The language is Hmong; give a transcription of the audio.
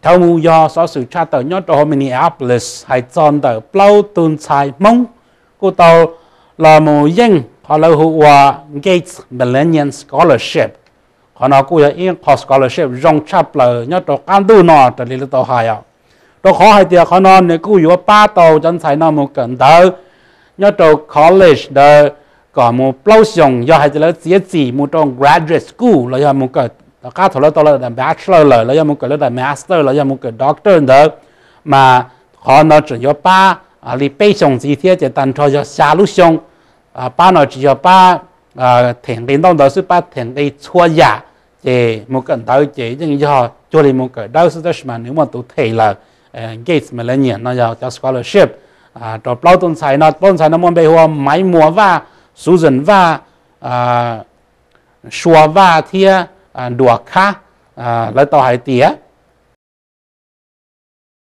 Dhau mus yog xov xwm tshaj tawm nyob rau hauv Minneapolis hais txog ntawm plaub tug ntxhais Hmoob kuj tau los mus yeej qhov lawv hu ua Gates Millennium Scholarship. Qhov no kuj yog ib qho scholarship zoo tshaj plaws nyob rau qab ntuj no raws li lawv tau hais os. Rau qhov hais tias qhov no nws kuj yuav pab tau cov ntxhais no mus kawm ntawv nyob rau college ntawd kom mus plaub xyoos, yog hais tias lawv txiav txim mus rau graduate school los yog mus kawm tom qab thaum lawv tau lawv daim bachelor lawm los yog mus kawm lawv daim master los yog mus kawm doctor ntawd, mas qhov no tseem yuav pab li peb xyoos ntxiv thiab ces tag nrho yog xya lub xyoo. Pab no tsis yog pab them nqi ntaub ntawv xwb, pab them nqi txhua yam, ces mus kawm ntawv ces yeej yog cuag li mus kawm dawb xwb tab sis mas nws muaj tus them lawm. Gates Millennium no yog cov scholarship rau plaub tug ntxhais no. Plaub ntxhais no muaj npe hu ua Maiv Muas Vaj, Susan Vaj, Sua Vaj thiab Nruas Khab. Lawv tau hais tias